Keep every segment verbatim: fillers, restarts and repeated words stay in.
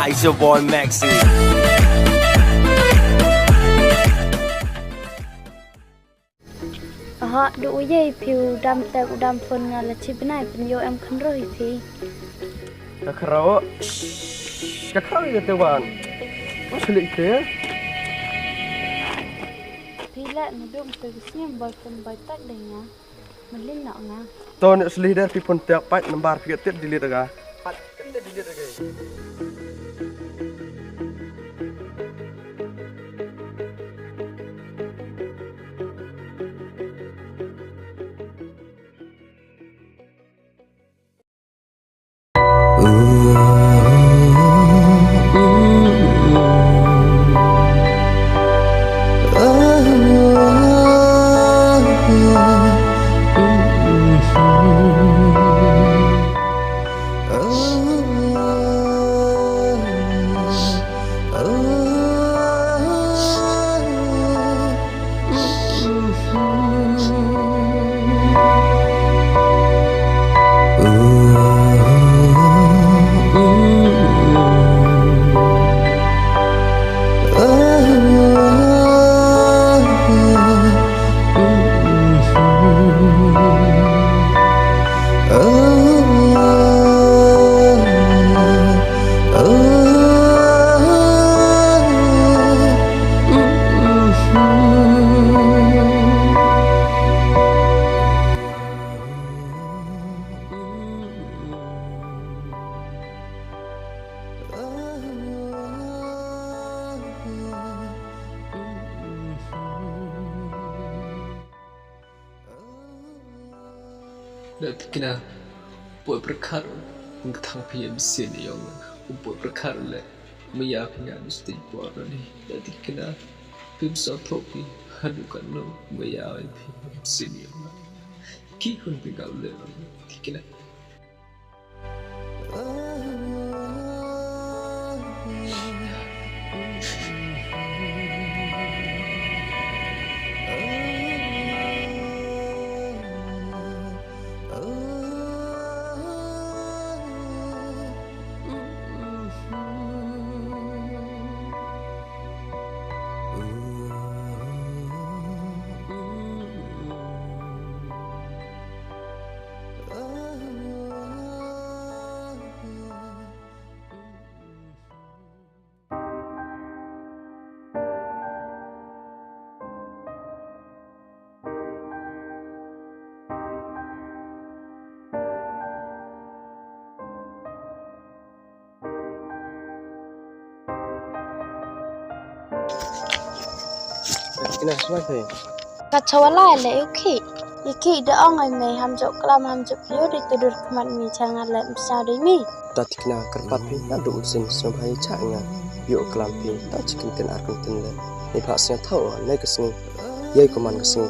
It's your boy Maxi. Aha, du u ye phi u dam tek u dam phone nga la chi bnai pynyoh em khynroo i phi. Ka khynroo, shh, ka khynroo i te wan. Ka sli te. Phi la na dum te sngi em boy phone boy tak de nga. Malin noh nga. To ne sli der phi phone tek pat number phi ka tip delete ka. Pat ka tip delete ka. Da tikna, poi pyrkhat, ym kthang phi em sien yong, poi pyrkhat le, maya phi nga du sting por ni. Da tikna, phi ym sngewthuh phi, hadu katno, maya phi em sien yong. Ki hun phi ka le, tikna. Kina, sma phi. Ka chawala le u khi. I khi da ong ai me ham jok klam ham jok yo de tudur khmat mi changa le msa de mi. Ta tikna kyrpad phi, na du u sin sma bhai cha nga. Yo klam phi, ta chikin tin ar kun tin le. Ni pha sngewthuh, ne ka sngi. Yei ko man ka sngi.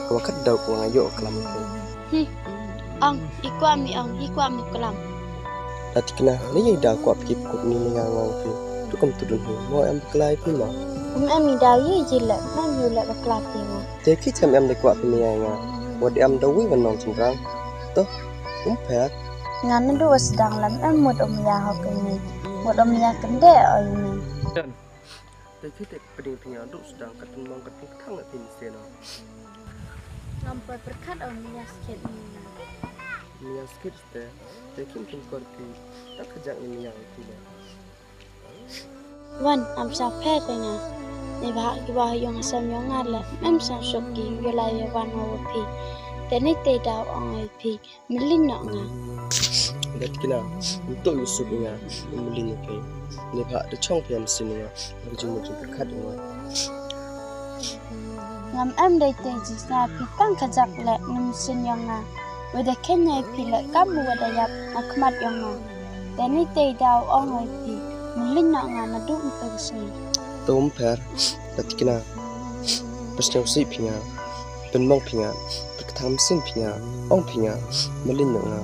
Ka wa khat dau ko nga yo klam phi. Hmm. Ong, i kwah mi ong, i kwah mi klam. La tikna, ni yei da kwah phi kut ni ni nga ngong phi. Tu kam tu dun hi, mo em bakla phi mo. Um em i da yei ji le, man yu le bakla phi mo. Te ki chem em de kwah phi ni ya nga. Wa de em da wi wan nong chynrang. To, um pher. Nga na du wa sdang lam em mut um ya ho ke ni. Mut um ya kende oi ni. Te ki te pding phi nga du sdang kat mong kat kthang na phi ni se no. Ngam poi pyrkhat o mia skit ni. Mia skit te, te kim kim kor ki, tak kajak ni mia ki le. Wan, am sa phe te nga. Ni ba ki ba yong asam yong nga le, em sa shok ki, yola ya wan wa phi. Te ni te daw ong ai phi. Mlin noh nga. Gat kina, nto yusuk nga, mlin phi. Ni pha da chong phi am sin nga, ka jingmut jingpyrkhat nga. Ngam em dei te jisna phi tang kajak le ngam sin yong nga. Wada khen yei phi le kam wada yap nga khmat yong nga. Te ni te daw ong yei phi, mlin noh nga na du nto yusuk. Tum pher, gat kina. Pysnyaw si phi nga, pynmong phi nga, pyrkhat mynsiem phi nga, ong phi nga, mlin noh nga.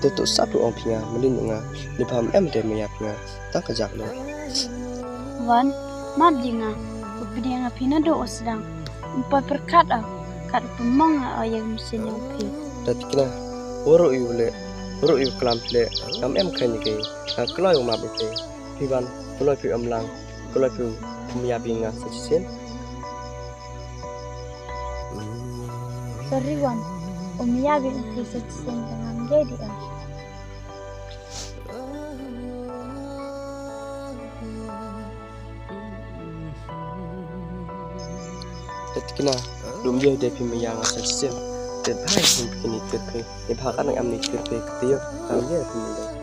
Te tu sap tu ong phi nga, mlin noh nga, ni pha em de maya phi nga, tang kajak le. Wan, map ji nga, u pdiang phi na du u sdang, um poi pyrkhat o, kat pynmong o ya mynsiem yong phi. Da tikna, waru yu le, waru yu klam le, ngam em khan ke, nga kloi u map phi. Phi wan, kloi phi em lang, kloi phi, um ya biang nga sa chisien. Sorry wan, um ya biang phi sa chisien, tang ngam ye di em. Te tikna, lum ye de phi maya nga sa chisien. Te bha phi kini tir phi, ni bha ka nang am ni tir phi, te yo, kam ye phi maya.